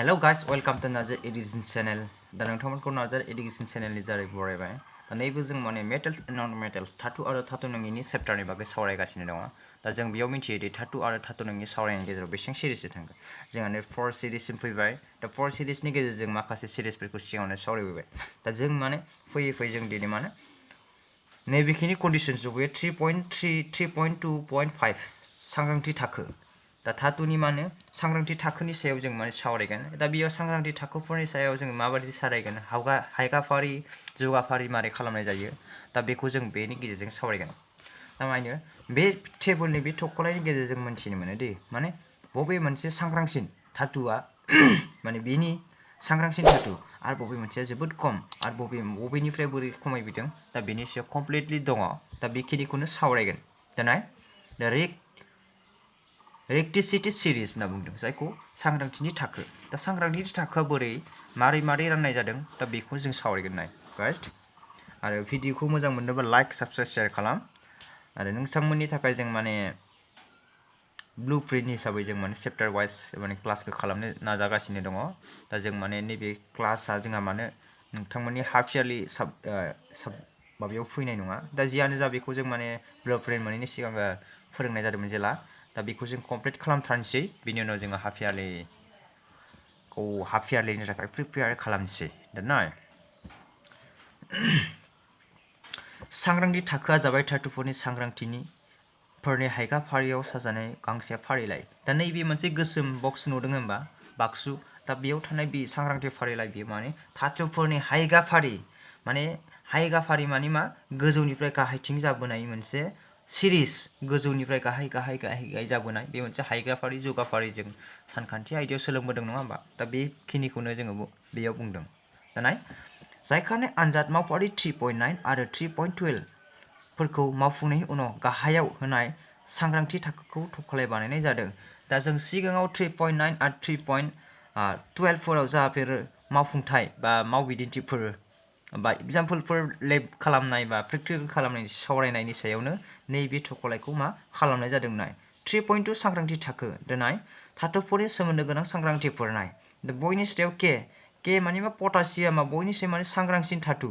Hello guys, welcome to Narzary Education channel. दा नोंथांमोनखौ Narzary Education channel नि जारै बरायबाय। दा नैबे जों माने metals and non-metals धातु आरो धातु नङिनि चैप्टारनि बागै सावरायगासिनो दङ। दा जों बेयाव मिथियो दि धातु आरो धातु नङिनि सावरायनायनि गेजेराव बेसेबां सिरिज थांगोन। जोंहा 4 सिरिजसिम फैबाय। दा 4 सिरिजनि गेजेरजों माखासे सिरिजफोरखौ सिगाङावनो सावरायबोबाय। दा जों माने फैयै जों दिनै माने नैबेखिनि कन्डिशन जौबे 3.3 3.2.5 सांग्रांथि थाखो। दा धातुनि माने सांग्रांथि थाखोनि सायाव जों माने सावरायगोन। दा बेयाव सांग्रांथि थाखोफोरनि सायाव जों माबायदि सावरायगोन, हायगाफारि जौगाफारि मारै खालामनाय जायो, दा बेखौ जों बेनि गेजेरजों सावरायगोन। थारमाने बे टेबलनि बे थख'नायनि गेजेरजों मोनथिनो मोनो दि माने बबे मोनसे सांग्रांसिन धातुआ माने बेनि सांग्रांसिन धातु आरो बबे मोनसेया जोबोद खम आरो बबेनिफ्राय बोरै खमायबोदों दा बेनि सायाव कमप्लिटलि दङ। दा बेखिनिखौनो सावरायगोन। दा रेक्टिसिटी सिरिज होनना बुंदों जायखौ सांग्रांथिनि थाखो। दा सांग्रांथिनि थाखोआ मारै राननाय जादों दा बेखौ जों सावरायगोन गाइस। आरो भिडिअखौ मोजां मोनोबा लाइक साबस्क्राइब शेयार खालाम। आरो नोंथांमोननि थाखाय जों माने ब्लुप्रिन्ट हिसाबै जों माने चैप्टार वाइज माने क्लासखौ खालामनो नाजागासिनो दङ। दा जों माने नैबे क्लासआ जोंहा माने नोंथांमोननि हाफ इयारलि माबायाव फैनाय नङा। दा जियानो जा बेखौ जों माने ब्लुप्रिन्ट मोनैनि सिगां फोरोंनाय जादोंमोन जेला। दा बेखौ जों कमप्लिट खालामथारनोसै। बिनि उनाव जोङो हाफ इयारलिनि थाखाय प्रिपेयार खालामनोसै। दा सांग्रांथि थाखोआ जाबाय धातुफोरनि सांग्रांथिफोरनि हायगाफारियाव साजायनाय गांसे फारिलाइ। दा नैबे मोनसे गोसोम बक्स नुदों होनबा बाक्सु। दा बेयाव थानाय बे सांग्रांथि फारिलाइ बेयो माने धातुफोरनि हायगाफारि माने मा गोजौनिफ्राय गाहायथिं जाबोनाय मोनसे सिरिज। गोजौनिफ्राय गाहाय जाबोनाय बे मोनसे हायगाफारि जौगाफारि जों सानखान्थि आयदायाव सोलोंबोदों नङा होमबा। दा बेखिनिखौनो जोङो बेयाव बुंदों। दा जायखानि आनजाद मावफारि 3.9 आरो 3.12 फोरखौ मावफुंनायनि उनाव गाहायाव होनाय सांग्रांथि थाखोखौ थख'लाय बानायनाय जादों। दा जों सिगाङाव 3.9 आरो 3.12 फोराव जाफोर मावफुंथाय बा मावबिदिन्थिफोर बा एग्जाम्पलफोर लेब खालामनाय बा प्रेक्टिकेल खालामनाय सावरायनायनि सायावनो नैबे थख'लायखौ मा खालामनाय जादों 3.2 सांग्रांथि थाखो। धातुफोरनि सोमोन्दो गोनां सांग्रांथिफोर दा बयनि सायाव के माने मा पटासियामा बयनिसाय माने सांग्रांसिन धातु।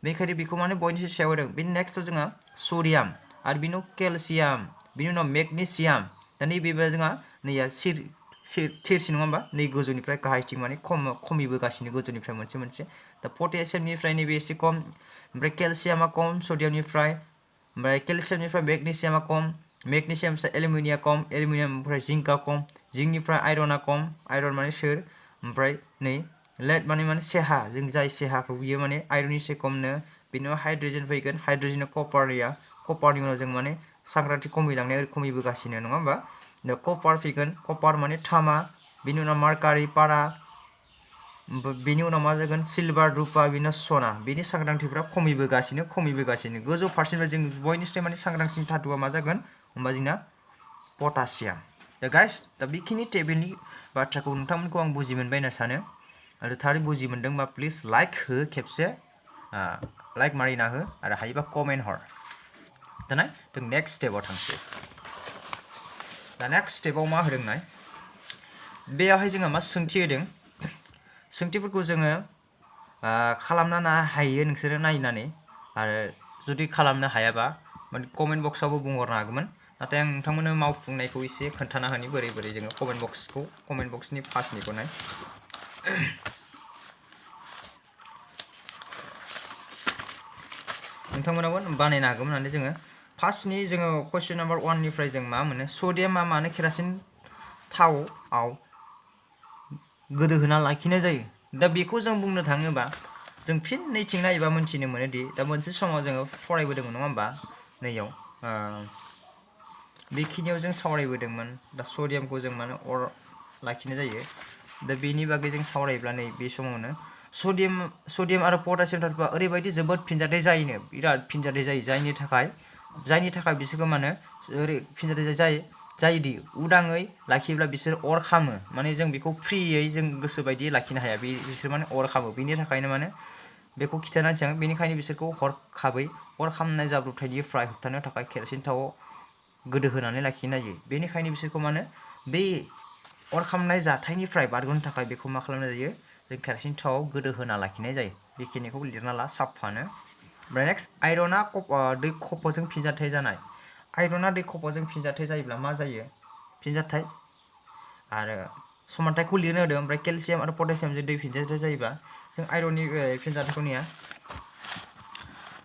बेनिखायनो बेखौ माने बयनिसाय सायाव होदों। बेनि नेक्स्टआव जोंहा सडियाम आरो बिनि उनाव केलसियाम, बिनि उनाव मेगनेसियाम। दा नैबेबो जोंहा नैया थिरसि नङा होमबा। नै गोजौनिफ्राय गाहायथिं माने खमिबोगासिनो गोजौनिफ्राय मोनसे। दा पटेसियामनिफ्राय नैबे एसे खम, ओमफ्राय केलसियामा खम सडियामनिफ्राय, ओमफ्राय केलसियामनिफ्राय मेगनेसियामा खम, मेगनेसियामनिफ्राय एलुमिनियाम खम, एलुमिनियामनिफ्राय जिंकआ खम, जिंकनिफ्राय आयरना खम, आयरन माने सोर, ओमफ्राय नै लेड माने सेहा, जों जाय सेहाखौ बियो माने आयरननि एसे खमनो। बेनि उनाव हाइड्रजेन फैगोन, हाइड्रजेना कपारनि उनाव जों माने सांग्रांथि खमिबोगासिनो नङा होमबा। दा कपार फैगोन, कपार माने थामा, बिनि उनाव मार्कारि पारा, बेनि उनाव मा जागोन सिलभार रुपा, बिनि उनाव सना। बेनि सांग्रांथिफ्रा खमिबोगासिनो गोजौ फारसेनिफ्राय जों बयनिफ्राय माने सांग्रांसिन धातुआ मा जागोन होमबा जोंना पटासियाम। दा गाइस दा बेखिनि टेबलनि बाथ्राखौ नोंथांमोनखौ आं बुजि मोनबाय होनना सानो। आरो थारै बुजि मोनदोंबा प्लिज लाइक हो, खेबसे लाइक मारिना हो आरो हायोबा कमेन्ट हर। दा जों नेक्स्ट स्टेपाव थांसै। दा नेक्स्ट स्टेपाव मा होदों बेयावहाय जोंहा मा सोंथि होदों। सोंथिफोरखौ जोङो खालामनो हायो नोंसोरो नायनानै। आरो जुदि खालामनो हायाबा माने कमेन्ट बक्सआवबो बुंहरनो हागौमोन। नाथाय आं नोंथांमोननो मावफुंनायखौ एसे खोन्थाना होनि बोरै जोङो कमेन्ट बक्सनि फार्स्टनिखौ नोंथांमोनाबो बानायनो हागौमोन होननानै जोङो फार्स्टनि जोङो कुइसन नाम्बार 1 निफ्राय जों मा मोनो सडियामा मानो केरासिन थावआव गोदो होना लाखिनाय जायो। दा बेखौ जों बुंनो थाङोबा जों फिन नैथिं नायोबा मोनथिनो मोनोदि दा मोनसे समाव जोङो फरायबोदोंमोन नङा होमबा। नैयाव बेखिनियाव जों सावरायबोदोंमोन। दा सडियामखौ जों माने अर लाखिनाय जायो। दा बेनि बागै जों सावरायब्ला नै बे समावनो सडियाम आरो पटासियाम धातुआ ओरैबायदि जोबोद फिनजाथाय जायोनो, बिराद फिनजाथाय जायो। जायनि थाखाय बिसोरखौ माने ओरै फिनजाथाय जायोदि उदाङै लाखियोब्ला बिसोर अर खामो। माने जों बेखौ फ्रियै जों गोसो बायदि लाखिनो हाया, बिसोर माने अर खामो। बेनि थाखायनो माने बेखौ खिन्थानानै सिगां बेनिखायनो बिसोरखौ हरखाबै अर खामनाय जाब्रबथायनिफ्राय होबथानो थाखाय केरासिन थावआव गोदो होनानै लाखिनाय जायो। बेनिखायनो बिसोरखौ माने बे अर खामनाय जाथायनिफ्राय बारग'नो थाखाय बेखौ मा खालामनाय जायो जों केरासिन थावआव गोदो होना लाखिनाय जायो बेखिनिखौ लिरना ला साफानो ओमफ्राय नेक्स्ट आयरना दै खफ'जों फिनजाथाय जानाय आयरना दै खफ'जों फिनजाथाय जायोब्ला मा जायो फिनजाथाय आरो समानथायखौ लिरनो होदों ओमफ्राय केलसियाम आरो पटासियामजों दै फिनजाथाय जायोबा जों आयरननि फिनजाथायखौ नेया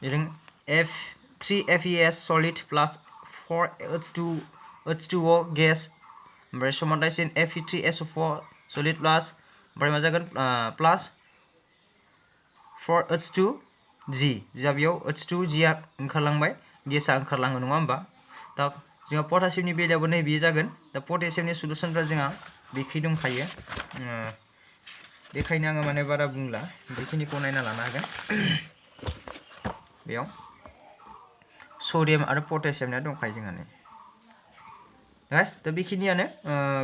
जों F3FeS solid plus 4H2O gas ओमफ्राय समानथायसिन Fe3SO4 solid plus ओमफ्राय मा जागोन plus 4H2G जा बेयाव H2Gआ ओंखारलांबाय गेसआ ओंखारलाङो नङा होमबा दा जोंहा पटासियामनि बेलायावबो नै बेयो जागोन दा पटासियामनि सलुसनफ्रा जोंहा बेखै दंखायो बेखायनो आङो माने बारा बुंला बेखिनिखौ नायना लानो हागोन बेयाव सडियाम आरो पटासियामना दंखायो जोंहा नै गाइस दा बेखिनियानो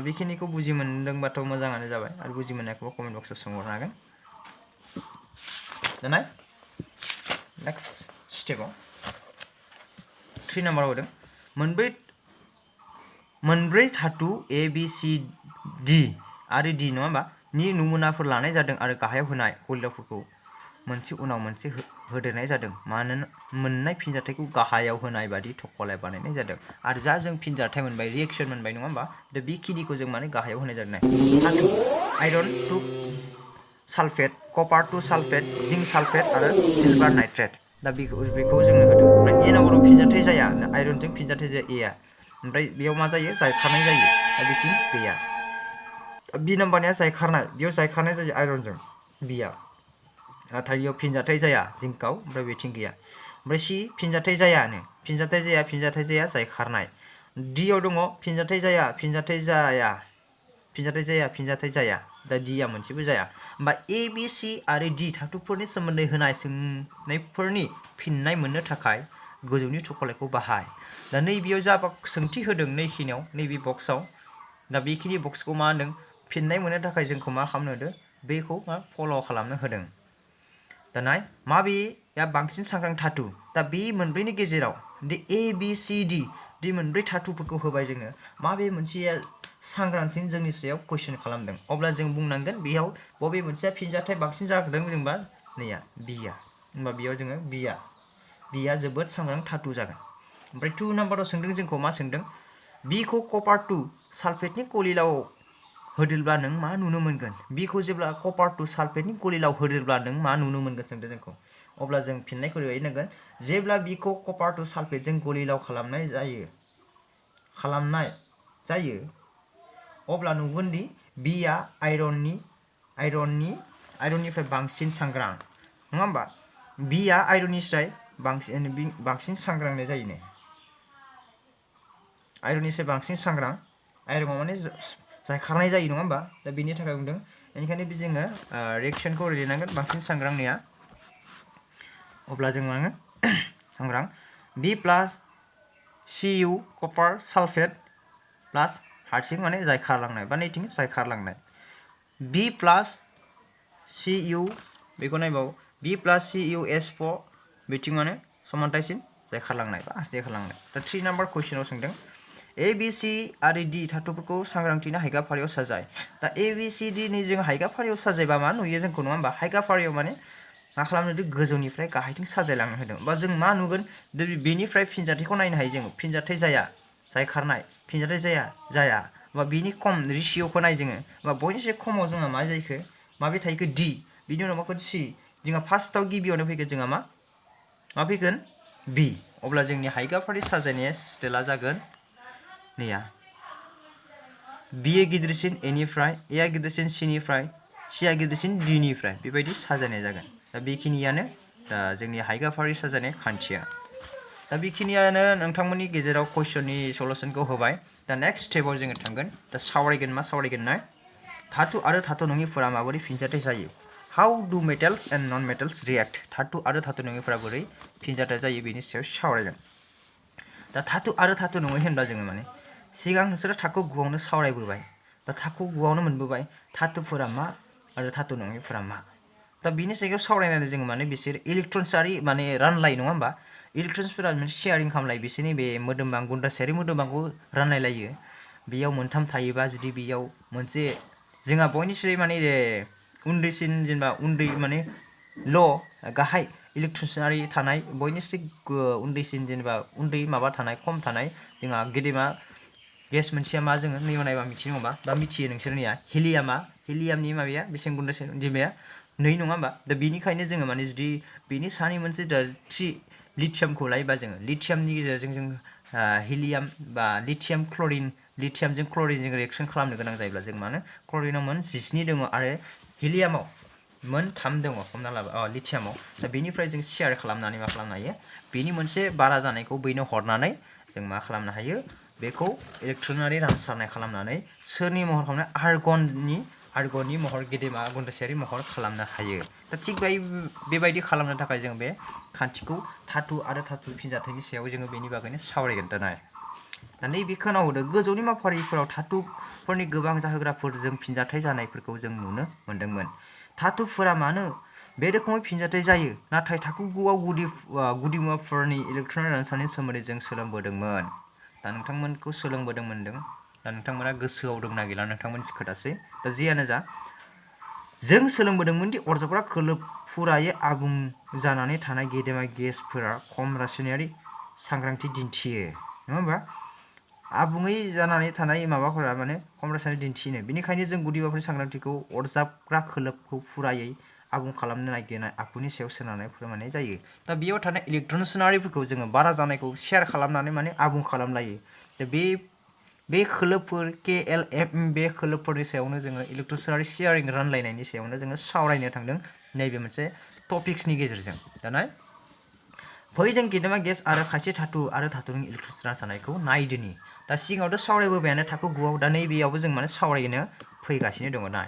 बेखिनिखौ बुजि मोनदोंबाथ' मोजाङानो जाबाय आरो बुजि मोननायखौबो कमेन्ट बक्सआव सोंहरनो हागोन दाना नेक्स्ट स्टेपाव 3 नाम्बाराव होदों मोनब्रै धातु A B C D आरो D नङा होमबा नि नमुनाफोर लानाय जादों आरो गाहायाव होनाय कलिदाफोरखौ मोनसे उनाव मोनसे होदेरनाय जादों मानोना मोननाय फिनजाथायखौ गाहायाव होनाय बादि थखलाय बानायनाय जादों आरो जा जों फिनजाथाय मोनबाय रिएक्शन मोनबाय नङा होमबा दा बेखिनिखौ जों माने गाहायाव होनाय जादों धातु आयरन टु सालफेट कपार टु सालफेट जिंक सालफेट आरो सिलभार नाइट्रेट दा बेखौ जोंनो होदों ओमफ्राय ए नाम्बाराव फिनजाथाय जाया आयरनजों फिनजाथाय जाया एआ ओमफ्राय बेयाव मा जायो जायखारनाय जायो दा बिथिं गैया बि नाम्बारनिया जायखारनाय बेयाव जायखारनाय जायो आयरनजों बिया नाथाय बेयाव फिनजाथाय जाया जिंकआव ओमफ्राय बिथिं गैया ओमफ्राय सि फिनजाथाय जायानो फिनजाथाय जाया जायखारनाय डिआव दङ फिनजाथाय जाया दा डिआ मोनसेबो जाया होमबा ए बि सि आरो डि धातुफोरनि सोमोन्दै होनाय सोंनायफोरनि फिननाय मोननो थाखाय गोजौनि थखलायखौ बाहाय दा नैबेयाव जा सोंथि होदों नैखिनियाव नैबे बक्सआव दा बेखिनि बक्सखौ मा होनदों फिननाय मोननो थाखाय जोंखौ मा खालामनो होदों बेखौ मा फल' खालामनो होदों दा नाय माबेया बांसिन सांग्रां धातु दा बे मोनब्रैनि गेजेराव दि ए बि सि डि दि मोनब्रै धातुफोरखौ होबाय जोङो माबे मोनसेया सांग्रांसिन जोंनि सायाव कुइसन खालामदों अब्ला जों बुंनांगोन बेयाव बबे मोनसेया फिनजाथाय बांसिन जादों जोंबा नैया बिया होमबा बेयाव जोङो बिया जोबोद सांग्रां धातु जागोन ओमफ्राय 2 नाम्बाराव सोंदों जोंखौ मा सोंदों बिखौ कपार टु सालफेटनि कलिलाव होदेरब्ला नों मा नुनो मोनगोन बिखौ जेब्ला कपार टु सालफेटनि कलिलाव होदेरब्ला नों मा नुनो मोनगोन सोंदों जोंखौ अब्ला जों फिननायखौ ओरैबायदि नांगोन जेब्ला बिखौ कपार टु सालफेटजों गलिलाव खालामनाय जायो अब्ला नुगोन दि बिया आयरननिफ्राय बांसिन सांग्रां नङा होमबा बिया आयरननिफ्राय बांसिन सांग्रांनाय जायो ने आयरननिफ्राय बांसिन सांग्रां आयरनाव माने जायखारनाय जायो नङा होमबा दा बेनि थाखाय बुंदों बेनिखायनो जोङो रिएक्शनखौ लिरनांगोन बांसिन सांग्रांनिया अब्ला जों मा सांग्रां बि प्लास CU कपार सालफेट प्लास हारसिं माने जायखारलांनाय बा नैथिं जायखारलांनाय बि प्लास CU बेखौ नायबाव बि प्लास CuS4 बिथिं माने समानथायसिन जायखारलांनाय बा जायखारलांनाय दा 3 नाम्बार कुइसनाव सोंदों ए बि सि आरो डि धातुफोरखौ सांग्रांथिनि हायगाफारियाव साजाय दा ए बि सि डि नि जों हायगाफारियाव साजायबा मा नुयो जोंखौ नङा होमबा हायगाफारियाव माने मा खालामनो गोजौनिफ्राय गाहायथिं साजायलांनो होदों बा जों मा नुगोन बेनिफ्राय फिनजाथायखौ नायनो हायो जों फिनजाथाय जाया जायखारनाय फिनजाथाय जाया बा बिनि खम रेशिय'खौ नाय जोङो बा बयनिख्रुइ खमाव जोंहा मा जायखो माबे थायैखो डि बिनि उनाव माखौ सि जोंहा फार्स्टआव गिबियावनो फैगोन जोंहा मा फैगोन बि अब्ला जोंनि हायगाफारि साजायनाया स्टाइला जागोन नैया बिए गिदिरसिन एनिफ्राय एआ गिदिरसिन सिनिफ्राय सिआ गिदिरसिन डिनिफ्राय बेबायदि साजायनाय जागोन दा बेखिनियानो दा जोंनि हायगाफारि साजायनाय खान्थिया दा बेखिनियानो नोंथांमोननि गेजेराव कुइसननि सलुसनखौ होबाय दा नेक्स्ट स्टेपाव जोङो थांगोन दा सावरायगोन ना धातु आरो धातु नङिफोरा माबोरै फिनजाथाय जायो हाउ डु metals and non metals react धातु आरो धातु नङिफोरा बोरै फिनजाथाय जायो बेनि सायाव सावरायगोन दा धातु आरो धातु नङै होनबा जोङो माने सिगां नोंसोरो थाखो 9आवनो सावरायबोबाय दा थाखो 9आवनो मोनबोबाय धातुफोरा मा आरो धातु नङैफोरा मा दा बिनि सायाव सावरायनानै जोङो माने बिसोर इलेक्ट्रन्सआरि माने रानलाय नङा होमबा इलेक्ट्रन्सफोरा मोनसे शेयारिं खालामलाय बिसोरनि बे मोदोमबां गुन्दासायारि मोदोमबांखौ रानलायलायो बेयाव मोनथाम थायोबा जुदि बेयाव मोनसे जोंहा बयनिख्रुइ माने उन्दैसिन जेनेबा उन्दै माने गाहाय इलेक्ट्रनारि थानाय बयनिख्रुइ उन्दैसिन जेनेबा उन्दै माबा थानाय खम थानाय जोंहा गेदेमा गेस मोनसेया मा जोङो नैयाव नायबा मिथियो नङा बा मिथियो नोंसोरनिया हिलियामनि माबाया बेसेबां गुन्दैसिन अनजिमाया 2 नङा होमबा दा बेनिखायनो जोङो माने जुदि बेनि सानि मोनसे 3 लिथियामखौ लायोबा जोङो लिथियामनि गेजेरजों जों हिलियाम बा लिथियामजों क्लरिनजों रिएक्सन खालामनो गोनां जायोब्ला जों मानो क्लरिनाव मोन 17 दङ आरो हिलियामाव मोन 3 दङ हमना लाबा लिथियामाव दा बेनिफ्राय जों शेयार खालामनानै मा खालामनो हायो बेनि मोनसे बारा जानायखौ बैनो हरनानै जों मा खालामनो हायो बेखौ इलेक्ट्रनारि रानसारनाय खालामनानै सोरनि महर खालामनाय आर्गननि महर गेदेमा गुन्दैसायारि महर खालामनो हायो दा थिग बेबायदि खालामनो थाखाय जों बे खान्थिखौ धातु आरो धातु फिनजाथायनि सायाव जोङो बेनि बागैनो सावरायगोन दा नैबे खोनाहरदो गोजौनि मावफारिफोराव धातुफोरनि गोबां जाहोग्राफोरजों फिनजाथाय जानायफोरखौ जों नुनो मोनदोंमोन धातुफोरा मानो बे रोखोमै फिनजाथाय जायो नाथाय थाखो 9आव गुदिमुवाफोरनि इलेक्ट्रनारि रानसारनायनि सोमोन्दै जों सोलोंबोदोंमोन दा नोंथांमोनखौ सोलोंबोदोंमोनदों दा नोंथांमोना गोसोआव दंना गैला नोंथांमोननि खोथासै दा जियानो जा जों सोलोंबोदोंमोन दि अरजाबग्रा खोलोबफोरायै आबुं जानानै थानाय गेदेमा गेसफोरा खम रासायनारि सांग्रांथि दिन्थियो नङा होमबा आबुङै जानानै थानाय माबाफोरा माने खम रासायनारि दिन्थियो बेनिखायनो जों गुदिमुवाफोरनि सांग्रांथिखौ अरजाबग्रा खोलोबखौ फुरायै आबुं खालामनो नागिरनाय आखुनि सायाव सोनारनानै फोरमायनाय जायो दा बेयाव थानाय इलेक्ट्रनसोनारिफोरखौ जोङो बारा जानायखौ शेयार खालामनानै माने आबुं खालामलायो दा बे खोलोबफोर KLM बे खोलोबफोरनि सायावनो जोङो इलेक्ट्रनसोनारि शेयारिं रानलायनायनि सायावनो जोङो सावरायनो थांदों नैबे मोनसे टपिक्सनि गेजेरजों दाना फै जों गेदेमा गेस आरो खायसे धातु आरो धातुनि इलेक्ट्रन रानसारनायखौ नायदोनि दा सिगाङावथ' सावरायबोबायानो थाखो 9आव दा नैबेयावबो जों माने सावरायनो फैगासिनो दङ ना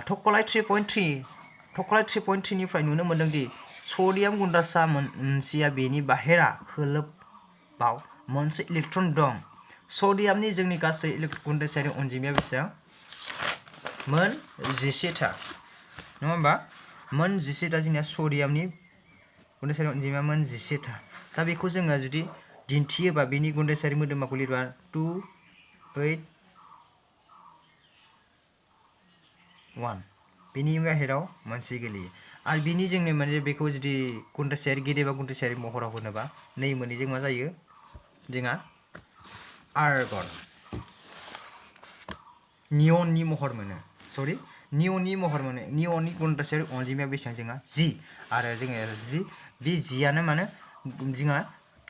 थखलाय 3.3 निफ्राय नुनो मोनदोंदि सडियाम गुन्दासा मोनसेया बेनि बाहेरा खोलोबाव मोनसे इलेक्ट्रन दं सडियामनि जोंनि गासै गुन्दैसायारि अनजिमाया बेसेबां मोन 11 था नङा होमबा मोन 11 था जोंनिया सडियामनि गुन्दैसायारि अनजिमाया मोन 11 था दा बेखौ जोङो जुदि दिन्थियोबा बेनि गुन्दैसायारि मोदोमाखौ लिरबा 281 बेनि बाहेराव मोनसे गोलैयो आरो बेनि जोंनि माने बेखौ जुदि गुन्दैसायारि गेदेमा गुन्दैसायारि महराव होनोबा नै मोननैजों मा जायो जोंहा आर्गन नियननि महर मोनो नियननि गुन्दैसायारि अनजिमाया बेसेबां जोंहा 10 आरो जोङो जुदि बे 10आनो माने जोंहा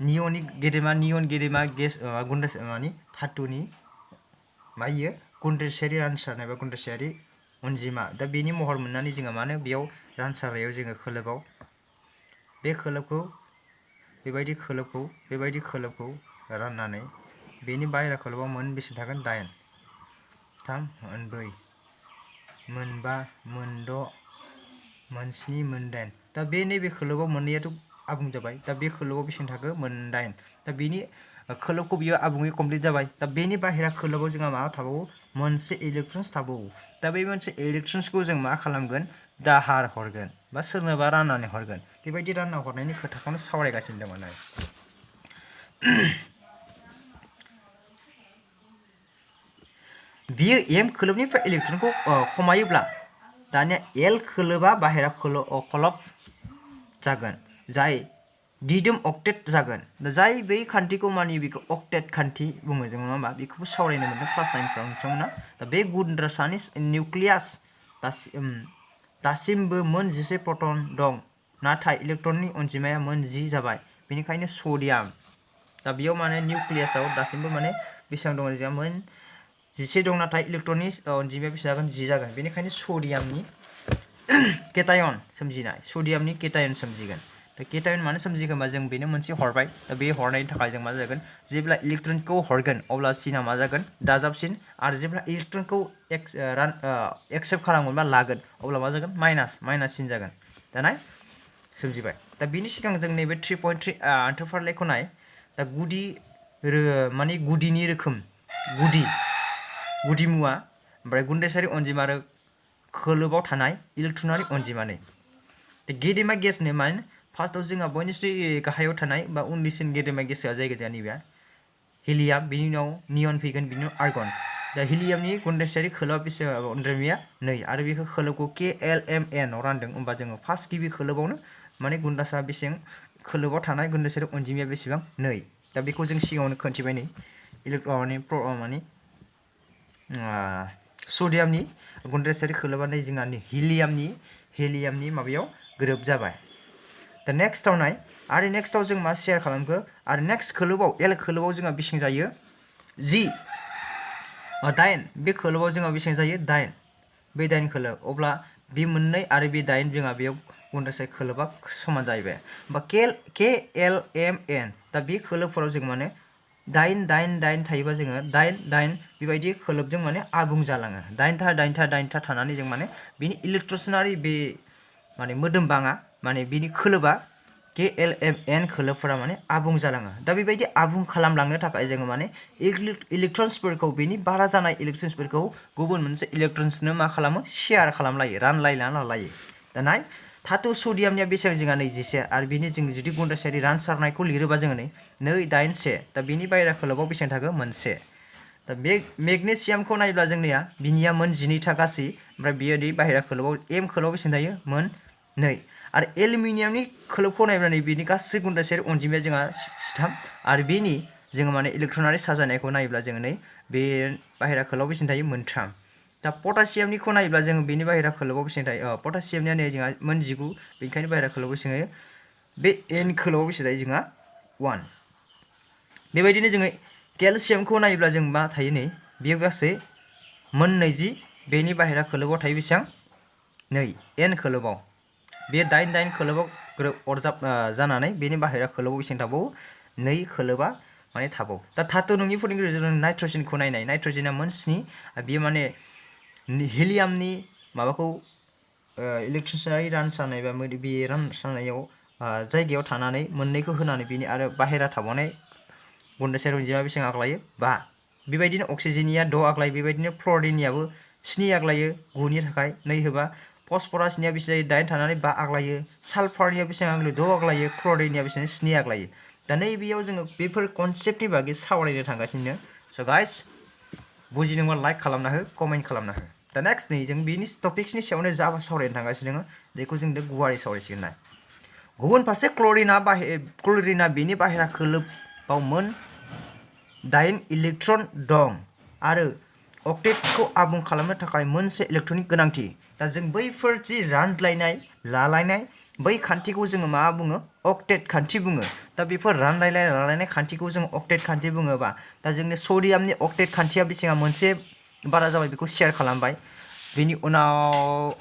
नियन गेदेमा गेस माने धातुनि मायो गुन्दैसायारि रानसारनाय बा गुन्दैसायारि अनजिमा दा बेनि महर मोननानै जोङो मानो बेयाव रानसारनायाव जोङो खोलोबाव बे बेबायदि खोलोबखौ राननानै बेनि बाहेरा खोलोबाव मोन बेसे थागोन 8 3 मोन 4 मोन 5 मोन 6 मोन 7 मोन 8 दा बे नैबे खोलोबाव मोननैयाथ' आबुं जाबाय दा बे खोलोबाव बेसेबां थाखो मोन 8 दा बेनि खोलोबखौ बियो आबुङै कमप्लिट जाबाय दा बेनि बाहेरा खोलोबाव जोंहा मा थाबावो मोनसे इलेक्ट्रन्स थाबावो दा बे मोनसे इलेक्ट्रन्सखौ जों मा खालामगोन दाहार हरगोन बा सोरनोबा राननानै हरगोन बेबायदि रानना हरनायनि खोथाखौनो सावरायगासिनो दङ बियो M खोलोबनिफ्राय इलेक्ट्रनखौ खमायोब्ला दानिया L खोलोबा बाहेरा खलब जागोन जाय दिदोम अक्टेट जागोन जाय बै खान्थिखौ मानियो बेखौ अक्टेट खान्थि बुङो जों नङा होमबा बेखौबो सावरायनो मोनदों क्लास 9फ्राव नोंथांमोना दा बे गुन्द्रासानि निउक्लियास दासिमबो मोन 11 प्रोटन दं नाथाय इलेक्ट्रननि अनजिमाया मोन 10 जाबाय बेनिखायनो सडियाम दा बेयाव माने निउक्लियासआव दासिमबो माने बेसेबां दङ जोंहा मोन 11 दं नाथाय इलेक्ट्रननि अनजिमाया बेसे जागोन 10 जागोन बेनिखायनो सडियामनि केटायन सोमजिगोन दा केटायन मानो सोमजिगोन होनबा जों बेनो मोनसे हरबाय दा बे हरनायनि थाखाय जों मा जागोन जेब्ला इलेक्ट्रनखौ हरगोन अब्ला सिना मा जागोन दाजाबसिन आरो जेब्ला इलेक्ट्रनखौ एक्सेप्ट खालामगोन बा लागोन अब्ला मा जागोन माइनास सिन जागोन दाना सोमजिबाय दा बिनि सिगां जों नैबे 3.3 आन्थोफारिलाइखौ नाय दा माने गुदिनि रोखोम गुदि मुवा ओमफ्राय गुन्दैसायारि अनजिमा आरो खोलोबाव थानाय इलेक्ट्रनारि अनजिमानि दा गेदेमा गेसनो माने फार्स्टआव जोंहा बयनिख्रुइ गाहायाव थानाय बा उन्दैसिन गेदेमा गेसआ जायगा जोंहा नैबे हिलियाम बिनि उनाव नियन फैगोन बिनि उनाव आर्गन दा हिलियामनि कन्डेन्सारि खोलोबा बेसेबां अनजिमाया 2 आरो बेखौ खोलोबखौ KLMN आव रानदों होमबा जोङो फार्स्ट गिबि खोलोबावनो माने गुन्दासा बेसेबां खोलोबाव थानाय कन्डेन्सारि अनजिमाया बेसेबां 2 दा बेखौ जों सिगाङावनो खोन्थिबाय नै माने सडियामनि कन्डेन्सारि खोलोबा नै जोंना हिलियामनि माबायाव गोरोब जाबाय दा नेक्स्टआव नाय आरो नेक्स्टआव जों मा शेयार खालामखो आरो नेक्स्ट खोलोबाव L खोलोबाव जोंहा बेसेबां जायो G 8 बे खोलोबाव जोंहा बेसेबां जायो 8 बे 8 खोलोब अब्ला बे मोननै आरो बे 8 जोंहा बेयाव कन्डेन्सारि खोलोबा समान जाहैबाय होमबा KLMN दा बे खोलोबफोराव जों माने 8 थायोबा जोङो 8 बेबायदि खोलोबजों माने आबुं जालाङो 8 था थानानै जों माने बिनि इलेक्ट्रसनारि बे माने मोदोमबाङा माने बिनि खोलोबा KLMN खोलोबफोरा माने आबुं जालाङो दा बेबायदि आबुं खालामलांनो थाखाय जोङो माने इलेक्ट्रन्सफोरखौ बेनि बारा जानाय इलेक्ट्रन्सफोरखौ गुबुन मोनसे इलेक्ट्रन्सनो मा खालामो शेयार खालामलायो रानलायना लायो दा नाय धातु सडियामनिया बेसेबां जोंहा 21 आरो बिनि जों जुदि कन्डेन्सारि रानसारनायखौ लिरोबा जोङो नै 2 8 1 दा बिनि बाहेरा खोलोबाव बेसेबां थागोन 1 दा बे मेग्नेसियामखौ नायब्ला जोंनिया बिनिया मोन 12 था गासै ओमफ्राय बियो दै बाहेरा खोलोबाव M खोलोबाव बेसेबां थायो मोन 2 आरो एलुमिनियामनि खोलोबखौ नायब्ला नै बिनि गासै कन्डेन्सारि अनजिमाया जोंहा 13 आरो बिनि जोङो माने इलेक्ट्रनारि साजायनायखौ नायोब्ला जोङो नै बे बाहेरा खोलोबाव बेसेबां थायो मोन 3 दा पटासियामनिखौ नायोब्ला जोङो बेनि बाहेरा खोलोबाव बेसेबां थायो पटासियामनिया नै जोंहा मोन 19 बेनिखायनो बाहेरा खोलोबाव बेसेबां थायो बे N खोलोबाव बेसेबां थायो जोंहा 1 बेबायदिनो जोङो केलसियामखौ नायोब्ला जों मा थायो नै बेयो गासै मोन 20 बेनि बाहेरा खोलोबाव थायो बेसेबां नै N खोलोबाव बे 8 खोलोबाव अरजाब जानानै बेनि बाहेरा खोलोबाव बेसेबां थाबावो 2 खोलोबा माने थाबावो दा धातु नङिफोरनि गेजेराव नाइट्रजेनखौ नायनाय नाइट्रजेना मोन 7 बेयो माने हिलियामनि माबाखौ इलेक्ट्रनारि रानसारनाय बा बे रानसारनायाव जायगायाव थानानै मोननैखौ होनानै बिनि आरो बाहेरा थाबावनाय कन्डेन्सारि अनजिमा बेसेबां आग्लायो 5 बेबायदिनो अक्सिजेननिया 6 आग्लायो बेबायदिनो फ्ल'रिननियाबो 7 आग्लायो 9 नि थाखाय 2 होबा फस्फरासनिया बेसेबां जायो 8 थानानै 5 आग्लायो सालफारनिया बेसेबां आग्लायो 6 आग्लायो क्ल'रिननिया बेसेबां 7 आग्लायो दा नैबेयाव जोङो बेफोर कनसेप्टनि बागै सावरायनो थांगासिनो स' गाइस बुजिदोंबा लाइक खालामना हो कमेन्ट खालामना हो दा नेक्स्ट नै जों बेनि टपिक्सनि सायावनो जा सावरायनो थांगासिनो दङ बेखौ जों दा गुवारै सावरायसिगोन ना गुबुन फारसे क्ल'रिना बेनि बाहेरा खोलोबाव मोन 8 इलेक्ट्रन दं आरो अक्टेटखौ आबुं खालामनो थाखाय मोनसे इलेक्ट्रननि गोनांथि दा जों बैफोर जि रानज्लायनाय लालायनाय बै खान्थिखौ जोङो मा बुङो अक्टेट खान्थि बुङो दा बेफोर रानलायनाय लालायनाय खान्थिखौ जों अक्टेट खान्थि बुङोबा दा जोंनि सडियामनि अक्टेट खान्थिया बेसेबां मोनसे बारा जाबाय बेखौ शेयार खालामबाय बेनि उनाव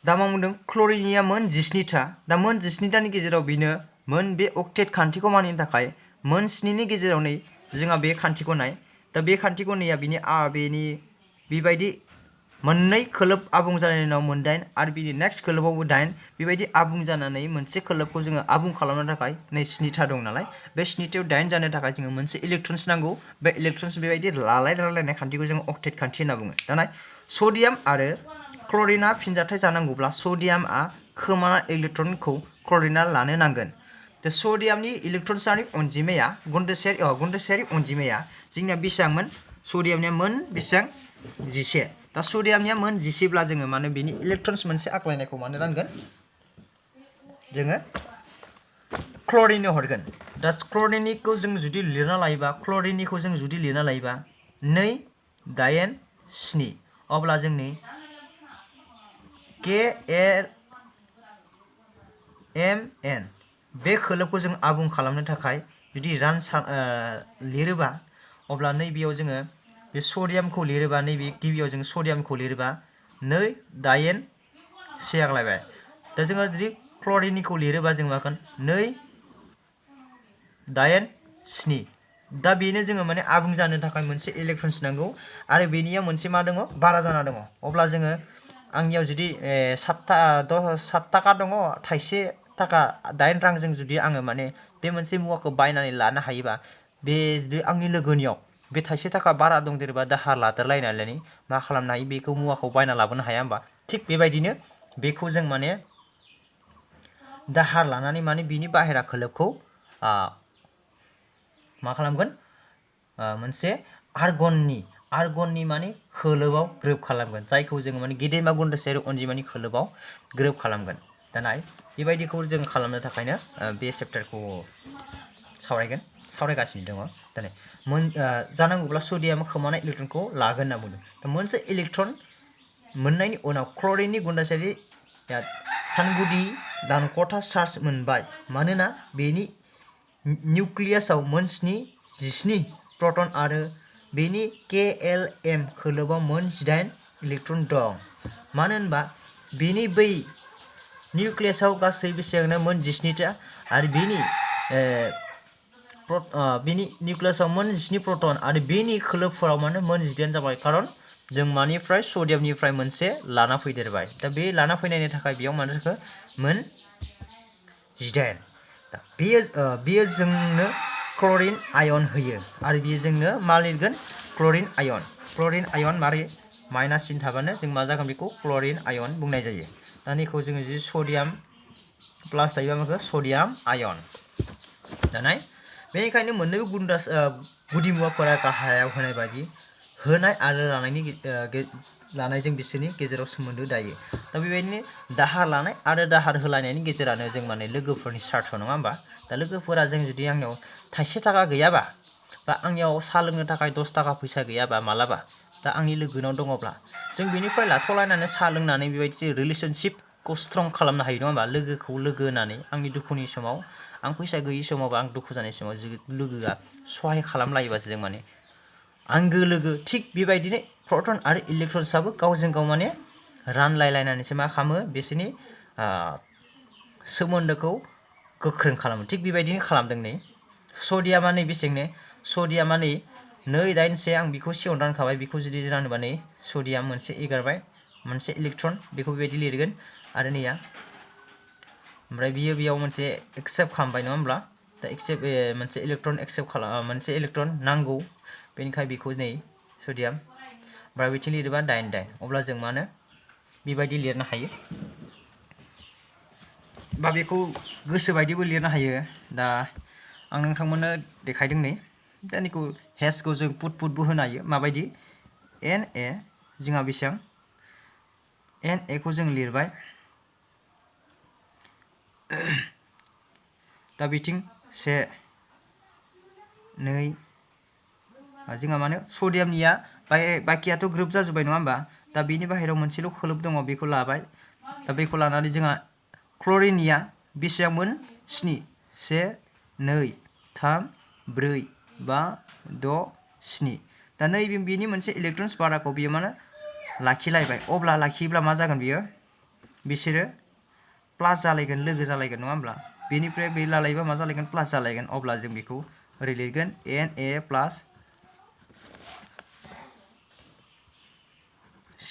दा मा बुंदों क्ल'रिननिया मोन 17 था दा मोन 17 थानि गेजेराव बिनो मोन बे अक्टेट खान्थिखौ मानिनो थाखाय मोन 7 नि गेजेराव नै जोंहा बे खान्थिखौ नाय दा बे खान्थिखौ नैया बेनि बेबायदि मोननै खोलोब आबुं जानायनि उनाव मोन 8 आरो बिनि नेक्स्ट खोलोबावबो 8 बेबायदि आबुं जानानै मोनसे खोलोबखौ जोङो आबुं खालामनो थाखाय नै 7 था दं नालाय बे 7 थायाव 8 जानो थाखाय जोङो मोनसे इलेक्ट्रन्स नांगौ बे इलेक्ट्रन्स बेबायदि लालायनाय खान्थिखौ जोङो अक्टेट खान्थि होनना बुङो दा नाय सडियाम आरो क्ल'रिना फिनजाथाय जानांगौब्ला सडियामआ खोमाना इलेक्ट्रनखौ क्ल'रिना लानो नांगोन दा सडियामनि इलेक्ट्रन्सनि अनजिमाया कन्डेन्सारि अनजिमाया जोंनिया बेसेबांमोन सडियामनिया मोन बेसेबां 11 दा सडियामनिया मोन 11 ब्ला जोङो माने बेनि इलेक्ट्रन्स मोनसे आग्लायनायखौ मानो रानगोन जोङो क्ल'रिननो हरगोन दा क्ल'रिननिखौ जों जुदि लिरना लायोबा 2 8 7 अब्ला जोंनि KLMN बे खोलोबखौ जों आबुं खालामनो थाखाय जुदि लिरोबा अब्ला नैबेयाव जोङो बे सडियामखौ लिरोबा नैबे गिबियाव जों सडियामखौ लिरोबा 2 8 1 आग्लायबाय दा जोङो जुदि क्ल'रिननिखौ लिरोबा जों मागोन 2 8 7 दा बेनो जोङो माने आबुं जानो थाखाय मोनसे इलेक्ट्रन्स नांगौ आरो बेनिया मोनसे मा दङ बारा जाना दङ अब्ला जोङो आंनियाव जुदि 7 थाखा दङ थाइसे थाखा 8 रांजों जुदि आङो माने बे मोनसे मुवाखौ बायनानै लानो हायोबा बे जुदि आंनि लोगोनियाव बे थाइसे थाखा बारा दंदेरोबा दाहार लादेरलायनानै मा खालामनो हायो बेखौ मुवाखौ बायना लाबोनो हाया होमबा थिग बेबायदिनो बेखौ जों माने दाहार लानानै माने बिनि बाहेरा खोलोबखौ मा खालामगोन मोनसे आर्गननि माने खोलोबाव ग्रोब खालामगोन जायखौ जों माने गेदेमा गुन्दासायारि अनजिमानि खोलोबाव ग्रोब खालामगोन दाना बेबायदिखौ जों खालामनो थाखायनो बे चेप्टारखौ सावरायगासिनो दङ दाना जानांगौब्ला सडियाम खोमानाय इलेक्ट्रनखौ लागोन होनना बुंदों दा मोनसे इलेक्ट्रन मोननायनि उनाव क्लरिननि गुन्दासायारि सानगुदि दानख'था चार्ज मोनबाय मानोना बेनि निउक्लियासआव मोन 17 प्रोटन आरो बेनि KLM खोलोबाव मोन 18 इलेक्ट्रन दं मानो होनबा बेनि बै निउक्लियासआव गासै बेसेबांनो मोन 17 टा आरो बेनि निउक्लियासआव मोन 17 प्रोटन आरो बेनि खोलोबफोराव माने मोन 18 जाबाय खारन जों मानिफ्राय सडियामनिफ्राय मोनसे लाना फैदेरबाय दा बे लाना फैनायनि थाखाय बेयाव माने जाखो मोन 18 दा बेयो जोंनो क्लरिन आयन होयो आरो बेयो जोंनो मा लिरगोन क्लरिन आयन मारै माइनास सिन थाबानो जों मा जागोन बेखौ क्लरिन आयन बुंनाय जायो दा बेखौ जोङो जि सडियाम प्लास थायोबा माखौ सडियाम आयन दानाय बेनिखायनो मोननैबो गुदि मुवाफोरा गाहायाव होनाय बायदि होनाय आरो लानायजों बिसोरनि गेजेराव सोमोन्दो दायो दा बेबायदिनो दाहार लानाय आरो दाहार होलायनायनि गेजेरानो जों माने लोगोफोरनि सार्थ नङा होमबा दा लोगोफोरा जों जुदि आंनियाव थाइसे थाखा गैयाबा बा आंनियाव साहा लोंनो थाखाय 10 थाखा फैसा गैयाबा मालाबा दा आंनि लोगोनाव दङब्ला जों बेनिफ्राय लाथ'लायनानै साहा लोंनानै बेबायदि रिलेशनशिपखौ स्ट्रं खालामनो हायो नङा होमबा लोगोखौ लोगो होनानै आंनि दुखुनि समाव आं फैसा गैयि समाव बा आं दुखु जानाय समाव लोगोआ सहाय खालामलायोबासो जों माने आंगो लोगो थिग बेबायदिनो प्रोटन आरो इलेक्ट्रन्सआबो गावजों गाव माने रानलायलायनानैसो मा खालामो बिसोरनि सोमोन्दोखौ गोख्रों खालामो थिग बेबायदिनो खालामदों नै सडियामा नै बेसेबांनो सडियामा नै 281 आं बेखौ सिगाङाव रानखाबाय बेखौ जुदि रानोबा नै सडियाम मोनसे एगारबाय मोनसे इलेक्ट्रन बेखौ बेबायदि लिरगोन आरो नैया ओमफ्राय बेयाव मोनसे एक्सेप्ट खालामबाय नङा होमब्ला दा मोनसे इलेक्ट्रन एक्सेप्ट खालाम मोनसे इलेक्ट्रन नांगौ बेनिखाय बेखौ नै सडियाम ओमफ्राय बिथिं लिरोबा 8 अब्ला जों मानो बेबायदि लिरनो हायो बा बेखौ गोसो बायदिबो लिरनो हायो दा आं नोंथांमोननो देखायदों नै दा बेखौ हेशखौ जों पुटबो होनो हायो माबायदि Na जोंहा बेसेबां Na खौ जों लिरबाय दा बिथिं 1 2 जोंहा माने सडियामनिया बाखियाथ' ग्रोब जाजोब्बाय नङा होमबा दा बेनि बाहेरायाव मोनसेल' खोलोब दङ बेखौ लाबाय दा बेखौ लानानै जोंहा क्लरिननिया बेसेबांमोन 7 1 2 3 4 5 6 7 दा नैबे बेनि मोनसे इलेक्ट्रन्स बाराखौ बियो माने लाखिलायबाय अब्ला लाखियोब्ला मा जागोन बियो बिसोरो प्लास जालायगोन लोगो जालायगोन नङा होमब्ला बेनिफ्राय बे लालायबा मा जालायगोन प्लास जालायगोन अब्ला जों बेखौ ओरै लिरगोन Na प्लास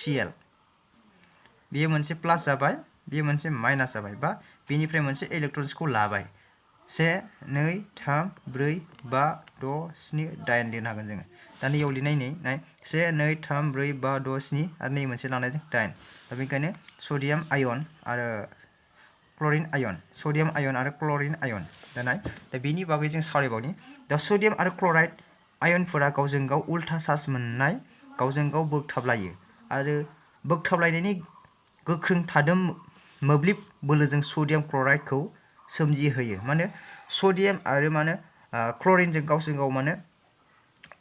Cl बेयो मोनसे प्लास जाबाय बेयो मोनसे माइनास जाबाय बा बेनिफ्राय मोनसे इलेक्ट्रन्सखौ लाबाय 1 2 3 4 5 6 7 8 लिरनो हागोन जोङो दा नैयाव लिरनाय नै 1 2 3 4 5 6 7 आरो नै मोनसे लानायजों 8 दा बेनिखायनो सडियाम आयन आरो क्लरिन आयन सडियाम आयन आरो क्लरिन आयन दा बेनि बागै जों सावरायबावनि दा सडियाम आरो क्लराइड आयनफोरा गावजों गाव उल्था चार्ज मोननाय गावजों गाव बोगथाबलायो आरो बोगथाबलायनायनि गोख्रों थादोम मोब्लिब बोलोजों सडियाम क्लराइडखौ सोमजिहोयो माने सडियाम आरो माने क्लरिनजों गावजों गाव माने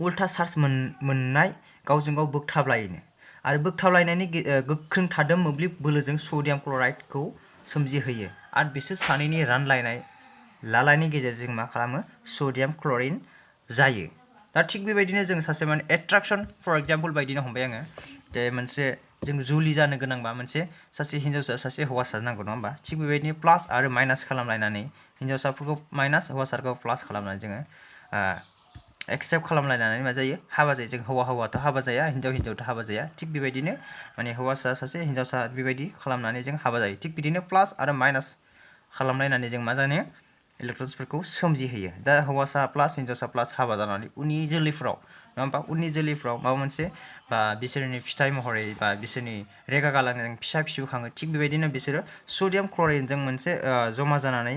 उल्था चार्ज मोननाय गावजों गाव बोगथाबलायोनो आरो बोगथाबलायनायनि गोख्रों थादोम मोब्लिब बोलोजों सडियाम क्लराइडखौ सोमजिहोयो आरो बिसोर सानैनि रानलायनाय लालायनि गेजेरजों मा खालामो सडियाम क्लरिन जायो दा थिग बेबायदिनो जों सासे माने एट्राक्शन फर एग्जाम्पल बायदिनो हमबाय आङो जे मोनसे जों जुलि जानो गोनांबा मोनसे सासे हिन्जावसा सासे हौवासा नांगौ नङा होमबा थिग बेबायदिनो प्लास आरो माइनास खालामलायनानै हिन्जावसाफोरखौ माइनास हौवासाफोरखौ प्लास खालामनानै जोङो एक्सेप्ट खालामलायनानै मा जायो हाबा जायो जों हौवाथ' हाबा जाया हिन्जावथ' हाबा जाया थिग बेबायदिनो माने हौवासा सासे हिन्जावसा बेबायदि खालामनानै जों हाबा जायो थिग बिदिनो प्लास आरो माइनास खालामलायनानै जों मा जानो इलेक्ट्रन्सफोरखौ सोमजिहोयो दा हौवासा प्लास हिन्जावसा प्लास हाबा जानानै उननि जोलैफ्राव नङा होमबा उननि जोलैफ्राव माबा मोनसे बा बिसोरनि फिथाइ महरै बा बिसोरनि रेगा गालांजों फिसा फिसौ खाङो थिग बेबायदिनो बिसोरो सडियाम क्लराइडजों मोनसे जमा जानानै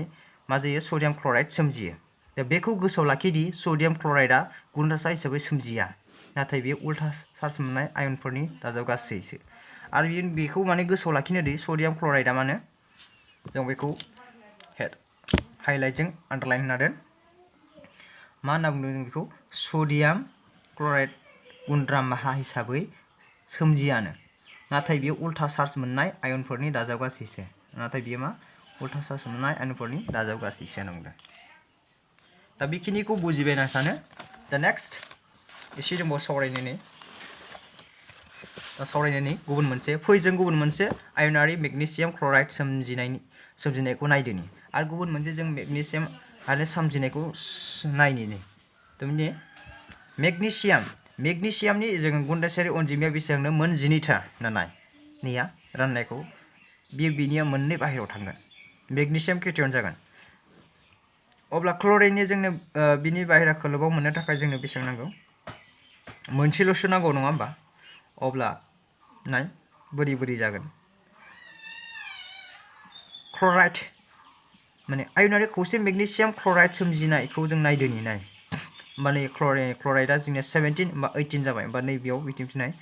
मा जायो सडियाम क्लराइड सोमजियो दा बेखौ गोसोआव लाखिदि सडियाम क्लराइडआ गुन्द्रासा हिसाबै सोमजिया, नाथाय बेयो उल्था चार्ज मोननाय आयनफोरनि दाजाबगासैसो। आरो बेखौ माने गोसोआव लाखिनो दि सडियाम क्लराइडआ माने जों बेखौ हाइलाइटजों आन्डारलाइन होना दोन। मा होनना बुंदों जों बेखौ सडियाम क्लराइड गुन्द्रासा हिसाबै सोमजियानो, नाथाय बेयो उल्था चार्ज मोननाय आयनफोरनि दाजाबगासैसो। नाथाय बेयो मा उल्था चार्ज मोननाय आयनफोरनि दाजाबगासैसो होनदों। दा बेखिनिखौ बुजिबाय होनना सानो। दा नेक्स्ट एसे दंबावो सावरायनायनि गुबुन मोनसे फैजों गुबुन मोनसे आयनारि मेग्नेसियाम क्लराइड सोमजिनायखौ नायदोनि आरो गुबुन मोनसे जों मेग्नेसियाम आरो सोमजिनायखौ नायनि। थारमाने मेग्नेसियामनि जों गुन्दासायारि अनजिमाया बेसेबांनो मोन 12था नालाय नैया राननायखौ बिनिया मोननै बाहेरायाव थांगोन, मेग्नेसियाम केटायन जागोन। अब्ला क्लरिननि जोंनो बिनि बाहेरा खोलोबाव मोननो थाखाय जोंनो बेसेबां नांगौ? मोनसेल'सो नांगौ नङा होमबा? अब्ला नाय बोरै जागोन। क्लराइड माने आयनारि खौसे मेग्नेसियाम क्लराइड सोमजिनायखौ जों नायदोनि नाय। माने क्लराइडआ जोंनिया 17 बा 18 जाबाय। बा नैबेयाव बिथिंनाय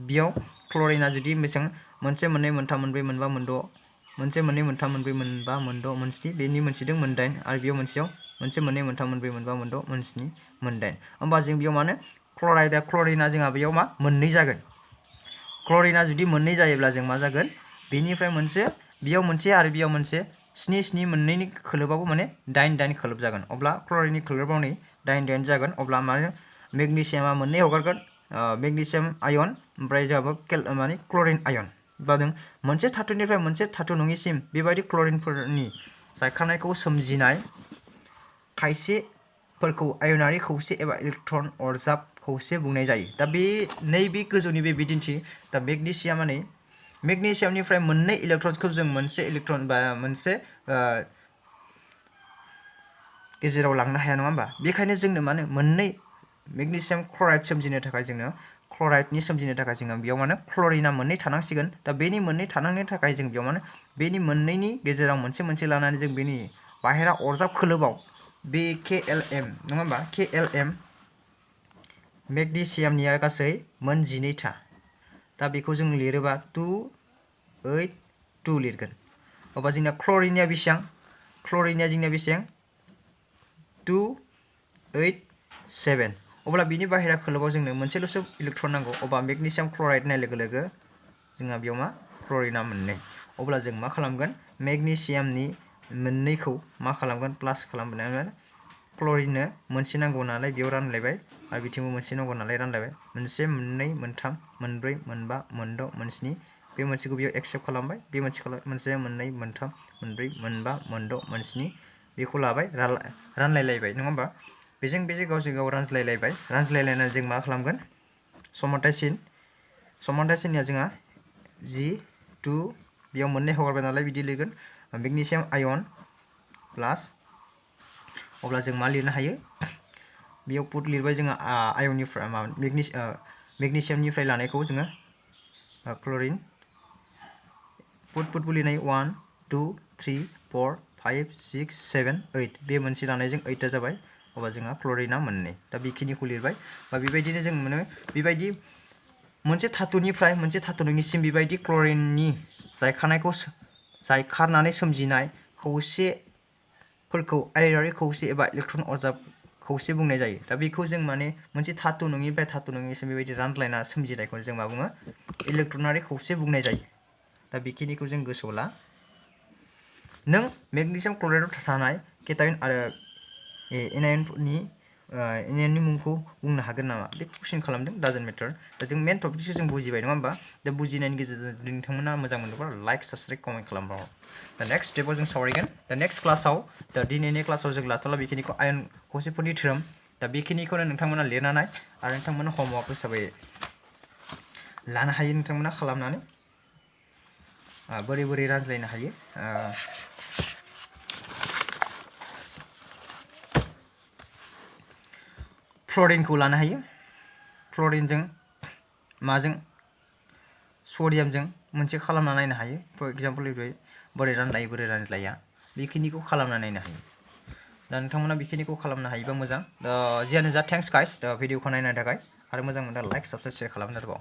बेयाव क्लरिना जुदि बेसेबां मोनसे मोननै मोनथाम मोनब्रै मोनबा मोनद' मोनसे मोननै मोनथाम मोनब्रै मोनबा मोनद' मोनस्नि बेनि मोनसेदों मोनदाइन आरो बेयाव मोनसेयाव मोनसे मोननै मोनथाम मोनब्रै मोनबा मोनद' मोनस्नि मोनदाइन। होमबा जों बेयाव माने क्लरिना जोंहा बेयाव मा मोननै जागोन। क्लरिना जुदि मोननै जायोब्ला जों मा जागोन? बेनिफ्राय मोनसे बेयाव मोनसे आरो बेयाव मोनसे 7 मोननैनि खोलोबाबो माने 8 खोलोब जागोन। अब्ला क्लरिननि खोलोबाव नै 8 जागोन। अब्ला माने मेग्नेसियामा मोननै हगारगोन, मेग्नेसियाम आयन ओमफ्राय जोंहाबो माने क्लरिन आयन। बा जों मोनसे धातुनिफ्राय मोनसे धातु नङिसिम बेबायदि क्लरिनफोरनि जायखारनायखौ सोमजिनाय खायसेफोरखौ आयनारि खौसे एबा इलेक्ट्रन अरजाब खौसे बुंनाय जायो। दा बे नैबे गोजौनि बे बिदिन्थि दा मेग्नेसियामनिफ्राय मोननै इलेक्ट्रन्सखौ जों मोनसे इलेक्ट्रन बा मोनसे गेजेराव लांनो हाया नङा होमबा? बेखायनो जोंनो माने मोननै मेग्नेसियाम क्लराइड सोमजिनो थाखाय जोङो बेयाव माने क्लरिना मोननै थानांसिगोन। दा बेनि मोननै थानांनो थाखाय जों बेयाव माने बेनि मोननैनि गेजेराव मोनसे लानानै जों बेनि बाहेरा अरजाब खोलोबाव बे KLM नङा होमबा? KLM मेग्नेसियामनिया गासै मोन 12था। दा बेखौ जों लिरोबा 2 8 2 लिरगोन। अब्ला जोंना क्लरिननिया बेसेबां? क्लरिननिया जोंना बेसेबां? 2 8 7। अब्ला बिनि बाहेरा खोलोबाव जोंनो मोनसेल'सो इलेक्ट्रन नांगौ। अब्ला मेग्नेसियाम क्लराइड होननाय लोगो लोगो जोंहा बेयाव मा क्लरिना मोननै। अब्ला जों मा खालामगोन? मेग्नेसियामनि मोननैखौ मा खालामगोन? प्लास खालामगोन। क्लरिननो मोनसे नांगौ नालाय बेयाव रानलायबाय आरो बिथिंबो मोनसे नांगौ नालाय रानलायबाय। मोनसे मोननै मोनथाम मोनब्रै मोनबा मोनद' मोनस्नि बे मोनसेखौ बेयाव एक्सेप्ट खालामबाय। बे मोनसे मोननै मोनथाम मोनब्रै मोनबा मोनद' मोनस्नि बेखौ लाबाय रानलायलायबाय नङा होमबा? बेजों गावजों गाव रानज्लायलायबाय। रानज्लायलायनानै जों मा खालामगोन? समानथायसिननिया जोंहा G2 बेयाव मोननै हगारबाय नालाय बिदि लिरगोन मेग्नेसियाम आयन प्लास। अब्ला जों मा लिरनो हायो? बेयाव पुट लिरबाय जोङो आयननिफ्राय मेग्नेसियामनिफ्राय लानायखौ जोङो क्लरिन पुट लिरनाय 1 2 3 4 5 6 7 8 बे मोनसे लानायजों 8 जाबाय। अब्ला जोंहा क्लरिना मोननै। दा बेखिनिखौ लिरबाय। बा बेबायदिनो जों मोनो बेबायदि मोनसे धातुनिफ्राय मोनसे धातु नङिसिम बेबायदि क्लरिननि जायखारनानै सोमजिनाय खौसेफोरखौ आयनारि खौसे एबा इलेक्ट्रन अरजाब खौसे बुंनाय जायो। दा बेखौ जों माने मोनसे धातु नङिनिफ्राय धातु नङिसिम बेबायदि रानज्लायना सोमजिनायखौ जों मा बुङो? इलेक्ट्रनारि खौसे बुंनाय जायो। दा बेखिनिखौ जों गोसोआव ला। नों मेग्नेसियाम क्लराइडआव थानाय केटायन आरो एनायननि मुंखौ बुंनो हागोन नामा? बे कुइसन खालामदों। डाजन्ट मेटार। दा जों मेन टपिकखौ जों बुजिबाय नङा होमबा? दा बुजिनायनि गेजेरजों नोंथांमोना मोजां मोनोब्ला लाइक साबसक्राइब कमेन्ट खालामबाव। दा नेक्स्ट स्टेपाव जों सावरायगोन। दा नेक्स्ट क्लासाव दा दिनैनि क्लासाव जों लाथ'ला बेखिनिखौ आयन खौसेफोरनि धोरोम। दा बेखिनिखौनो नोंथांमोना लिरनानै आरो नोंथांमोना हमवर्क हिसाबै लानो हायो। नोंथांमोना खालामनानै बोरै रानज्लायनो हायो। फ्ल'रिनखौ लानो हायो। फ्ल'रिनजों माजों? सडियामजों मोनसे खालामना नायनो हायो। फर एग्जाम्पल बोरै रानलायो बोरै रानज्लाया बेखिनिखौ खालामना नायनो हायो। दा नोंथांमोना बेखिनिखौ खालामनो हायोबा मोजां। जियानो जा थेंक्स गाइस दा भिडिअखौ नायनायनि थाखाय आरो मोजां मोनदों लाइक साबस्क्राइब शेयार खालामनो आरोबाव।